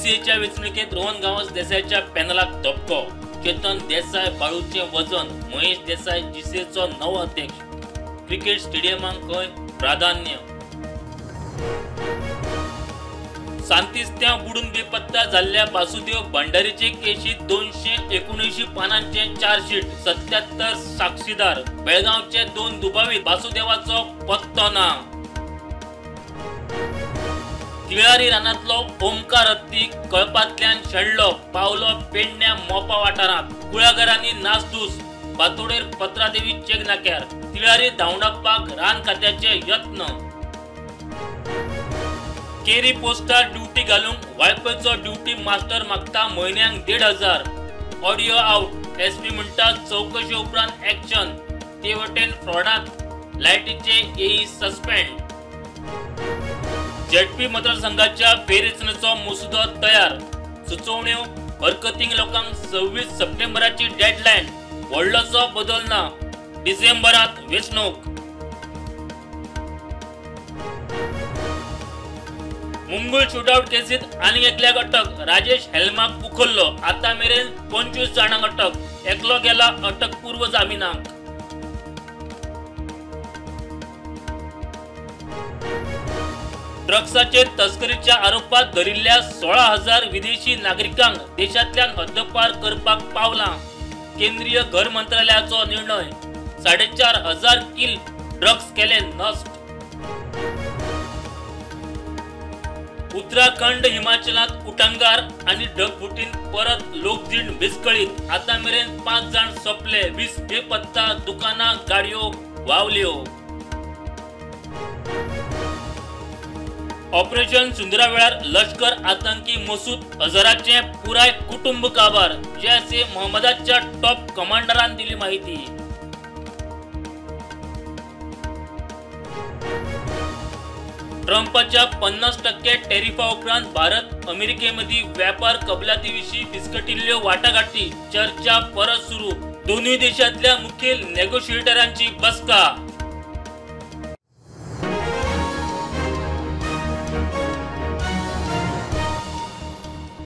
जीसीएच्या वेंचणुकेंत रोहन गांवस देसायच्या पॅनलाक धपको. चेतन देसाय बाळूचें वजन. महेश देसाय जीसीएचो नवो अध्यक्ष. क्रिकेट स्टेडियमांक खंय प्राधान्य. सांतिस्त्या बुडून बेपत्ता जाल्ल्या वासुदेव भंडारीचे केशीत 279 पानांचे चार्जशीट. 77 साक्षीदार. बेळगांवचे 2 दुबावीत. वासुदेवाचो पत्तो ना. तिळारी रानांतलो ओमकार हत्ती कळपांतल्यान शेणलो. पावलो पेडण्या मोपा वाठारांत. कुळागरांनी नासधूस. फांतोडेर पत्रादेवी चेक नाक्यार. तिळारी धांवडावपाक रान खात्याचे यत्न. केरी पोस्टार ड्युटी घालूंक वाळपयचो ड्युटी मास्टर मागता म्हयन्याक 1500. Audio out. एसपी म्हणटा चवकशे उपरांत ऍक्शन. ते वटेन फ्रॉडांत लायटीचे एई सस्पेंड. झेडपी मतदारसंघाच्या फेररचनेचो मसुदो तयार. सुचोवण्यो हरकतींक लोकांक 26 सप्टेंबराची डेडलायन. व्हडलोसो बदल ना. डिसेंबरांत वेंचणूक. मुंगूल शूटआउट केसीत आनीक एकल्याक अटक. राजेश हेल्माक उखल्लो. आतां मेरेन 25 जाणांक अटक. एकलो गेला अटकपूर्व जामिनाक. ड्रग्साचे तस्करीच्या आरोपात धरिल्ल्या 16,000 विदेशी नागरिकांक देशांतल्यान हद्दपार करपाक पावलां. केंद्रीय घर मंत्रालयाचो निर्णय. 4,500 किल ड्रग्स केले नश्ट. उत्तराखंड हिमाचलांत उटंगार आनी ढगफुटीन परत लोकजीण विस्कळीत. आतां मेरेन 5 जाण सोंपले. 20 बेपत्ता. दुकानां गाडयो व्हांवल्यो. ऑपरेशन सुंदरा वेळार लश्कर आतंकी मसूद अझराचे पुराय कुटुंब काबार. जैश ए मोहम्मदाच्या टॉप कमांडरान दिली माहिती. ट्रंपाच्या 50% टॅरिफा उपरांत भारत अमेरिकेमदी व्यापार कबलातीविशीं फिसकटिल्ल्यो वाटाघाटी. चर्चा परत सुरू. दोनूय देशांतल्या मुखेल नेगोशिएटरांची बसका.